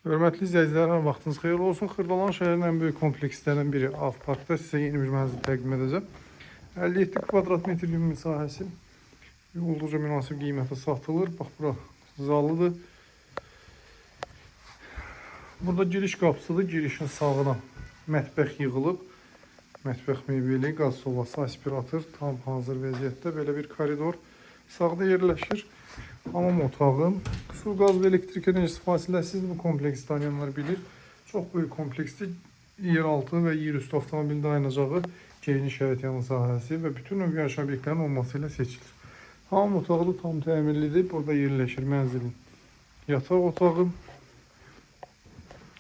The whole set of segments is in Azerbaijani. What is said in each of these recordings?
Hörmətli izləyicilər, hər vaxtınız xeyirli olsun. Xırdalan şəhərinin ən böyük komplekslərindən biri Av Parkda sizə yeni bir mənzil təqdim edəcəm. 57 kvadrat metr ümumi sahəsi olduqca münasib qiymətə satılır. Bax bura zalıdır. Burada giriş qapısıdır. Girişin sağına mətbəx yığılıb. Mətbəx mebeli, qaz sobası, aspirator tam hazır vəziyyətdə. Belə bir koridor sağda yerləşir. Hamam otağı, su, qaz və elektrik enerjisi fasiləsiz, bu kompleksi tanıyanlar bilir. Çox böyük kompleksdir. Yeraltı və yerüstü avtomobil dayanacağı, geniş həyətyanı sahəsi və bütün növ yaşayış obyektlərinin olması ilə seçilir. Hamam otağı da tam təmirlidir. Burada yerləşir mənzilin yataq otağı.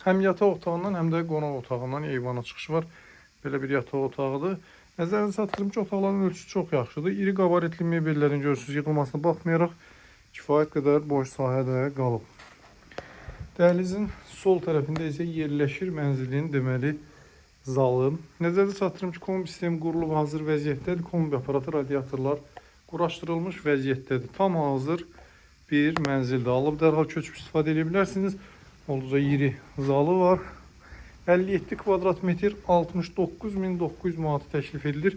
Həm yataq otağından, həm də qonaq otağından eyvana çıxış var. Belə bir yataq otağıdır. Nəzərinizə çatdırım ki, otaqların ölçüsü çox yaxşıdır. İri qabaritli mebellərin görürsünüz yığılmasına baxmayaraq kifayət qədər boş sahədə qalıb. Dəhlizin sol tərəfində isə yerləşir mənzilin deməli zalı. Nəzərdə çatdırım ki, kombi sistemi qurulub hazır vəziyyətdədir. Kombi aparatı, radiatorlar quraşdırılmış vəziyyətdədir. Tam hazır bir mənzildir. Alıb dərhal köçüb istifadə edə bilərsiniz. Olduqca iri zalı var. 57 kvadrat metr 69.900 manata təklif edilir.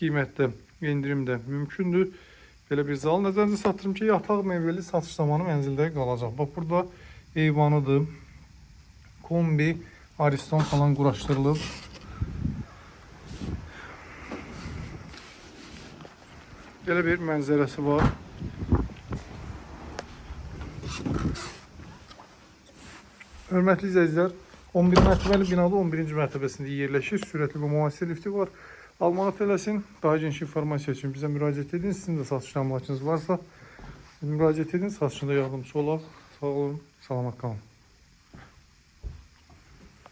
Qiymətdə endirim də mümkündür. Belə bir zal. Nəzərinizə çatdırım ki, yataq mebeli satış zamanı mənzildə qalacaq. Bax burada eyvanıdır. Kombi, Ariston falan quraşdırılıb. Belə bir mənzərəsi var. Hörmətli izləyicilər, 11 mərtəbəli binada 11-ci mərtəbəsində yerləşir. Sürətli və müasir lifti var. Almağa tələsin. Daha geniş informasiya üçün bizə müraciət edin. Sizin də satış əmlakınız varsa müraciət edin. Satışında yardımcı olaq. Sağ olun, salamat qalın.